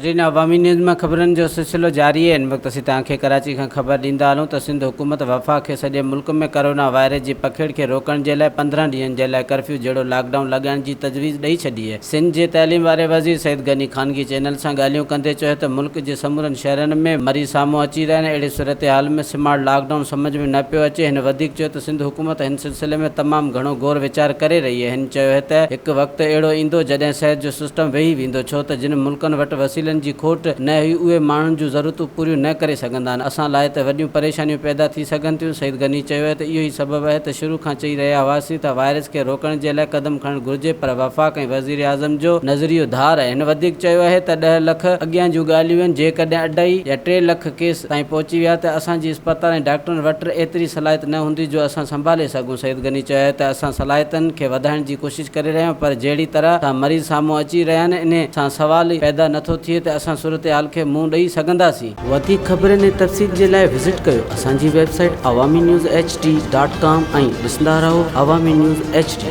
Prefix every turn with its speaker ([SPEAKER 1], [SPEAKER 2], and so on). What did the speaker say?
[SPEAKER 1] ناظرين عوامي نيوز مان خبرن جو سلسلو جاري آهي ان وقت اسين توهان کي ڪراچي کان خبر ڏيندا هلون ته سنڌ حڪومت وفاق کي سڄي ملڪ ۾ ڪرونا وائرس جي پکيڙ کي روڪڻ جي لاء 15 ڏينهن جي لاء ڪرفيو جهڙو لاڪ ڊائون لڳائڻ جي تجويز ڏئي ڇڏي آهي سنڌ جي تعليم واري وزير سعيد غني خانگي چينل سان ڳالهيون ڪندي چيو ته ملڪ جي سمورن شهرن ۾ مريض سامهون اچي رهيا آهن اهڙي صورتحال ۾ سمارٽ لاڪ ڊائون سمجهه ۾ نه پيو اچي هن وڌيڪ چيو ته سنڌ حڪومت هن سلسلي ۾ تمام گهڻو غور ويچار ڪري رهي آهي هن چيو ته هڪ وقت اهڙو ايندو جڏهن صحت جو سسٽم ويهي ويندو ڇو ته جن ملڪن وٽ وسيلن جي کوٽ نه هئي اهي ماڻهن جون ضرورتون پوريون نه ڪري سگهندا آهن اسان لاء ته وڏيون پريشانيون پيدا ٿي سگهن ٿيون سعيد غني چيو آهي ته اهو ئي سبب آهي ته شروع کان چئي رهيا هئاسين ته وائرس کي روڪڻ جي لاء قدم کڻڻ گهرجي پر وفاق ۽ وزيراعظم جو نظريو ڌار آهي هن وڌيڪ چيو آهي ته ڏهه لک اڳيان جون ڳالهيون آهن جيڪڏهن اڍائي يا ٽي لک ڪيس تائين پهچي ويا ته اسان جي اسپتال ۽ ڊاڪٽرن وٽ ايتري صلاحيت نه هوندي جو اسان سنڀالي سگهون سعيد غني چيو آهي ته اسان صلاحيتن کي وڌائڻ جي ڪوشش ڪري رهيا آهيون پر جهڙي طرح سان مريض سامهون اچي رهيا آهن انهي سان سوال ئي پيدا نه ٿو ٿئي ته اسان صورتحال کي منهن ڏئي سگهنداسين. وڌيڪ خبرن ۽ تفصيل جي لاء وزٽ ڪيو اسان جي website Awami news H D dot com ۽ ڏسندا رهو عوامي نيوز ايڇ ڊي.